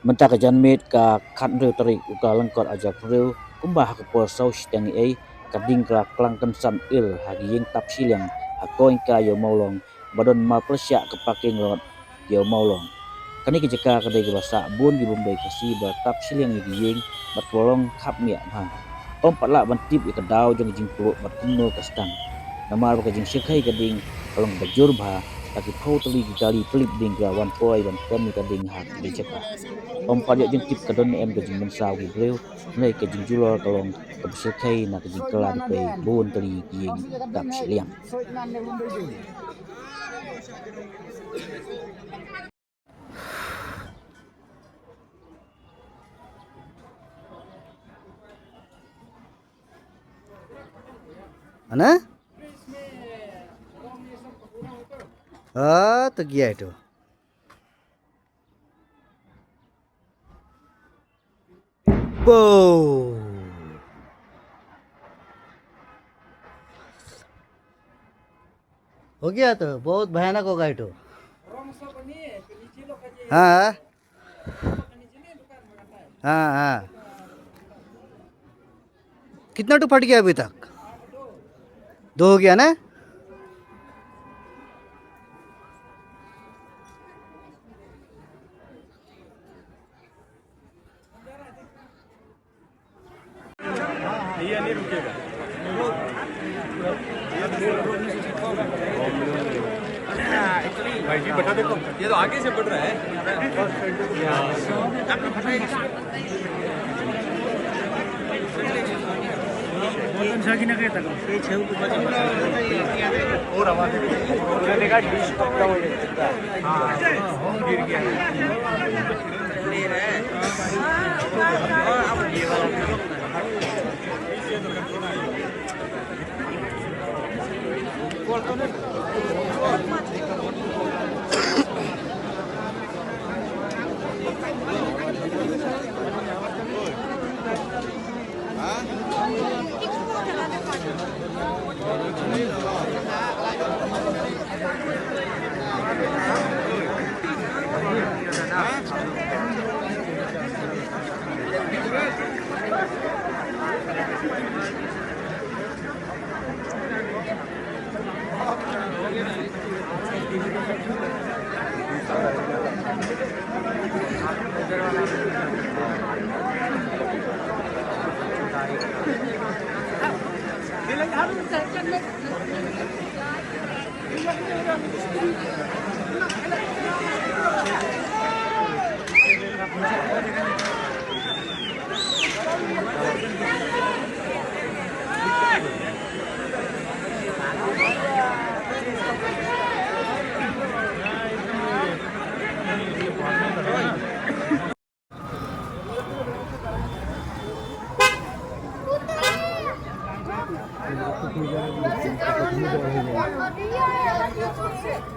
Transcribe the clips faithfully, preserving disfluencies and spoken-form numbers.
Mynta ka janmiet ka khathynriew tarik u Kyllalyngkot ar hajar arphew hynriew, kumba ha ka por saw shiteng eiei, ka ding ka la klang kynsan il ha ka ïing tap shiliang ha Koingka Ïew Mawlong, ba don marpyrshah ka parking lot Ïew Mawlong. Kane ka jaka ka dei kaba sah bun ki Bombay Khasi ba tap shiliang ïa ki ïing bad ka long khapngiah bha. Ym pat lah ban tip ïa ka daw jong ka jingpluh bad kumno ka sdang. Namar ba ka jingshyrkhei ka ding ka long kaba jur bha, la ki phew tylli ki kali pylip ding ki la wan poi ban pem ïa ka ding ha kane ka jaka. Ym pat ïoh jingtip ka don ne em ka jingmynsaw ki briew, hynrei ka jingjulor ka long kaba shyrkhei na ka jingkylla pei bun tylli ki ïing tap shiliang. Ana? Ah, to gaya itu. Wow. हो गया तो, बहुत भयानक होगा ये तो। हाँ। हाँ, हाँ। कितना तो फट गया अभी तक? दो हो गया ना? ये नहीं रुकेगा। भाई जी, बता दो, ये तो आगे से बढ़ रहा है। और आवाज देखा, डिश पकड़ा हुआ है। हाँ, गिर गया।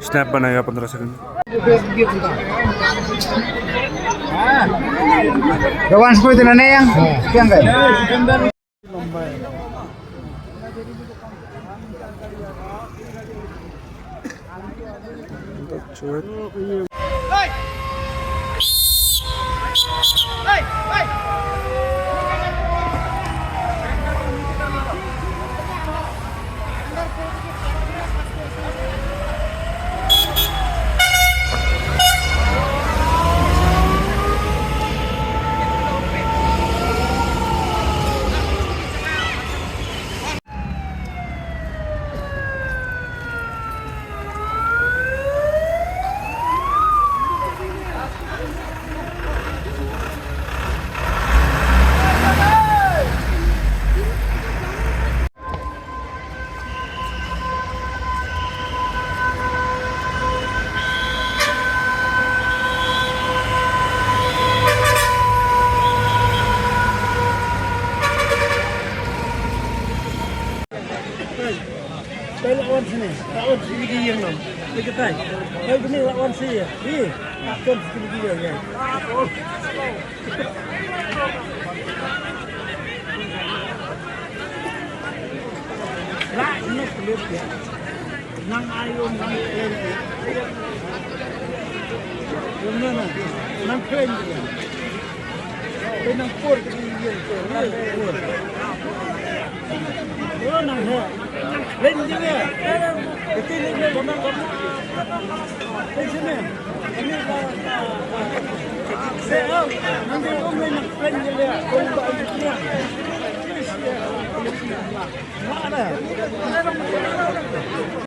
स्नैप बनाएगा पन्द्रह सेकंड। Gawan sepuluh itu nane yang, yang kan? Hey, hey, lawan sini, lawan sini ki yang nam. Hey, kita, hey, bini lawan sini ya. Ni, lawan sini ki yang ya. Lah, ini pelit ya. Nang ayun, nang pelit ya. Yang mana? Nang pelit ya.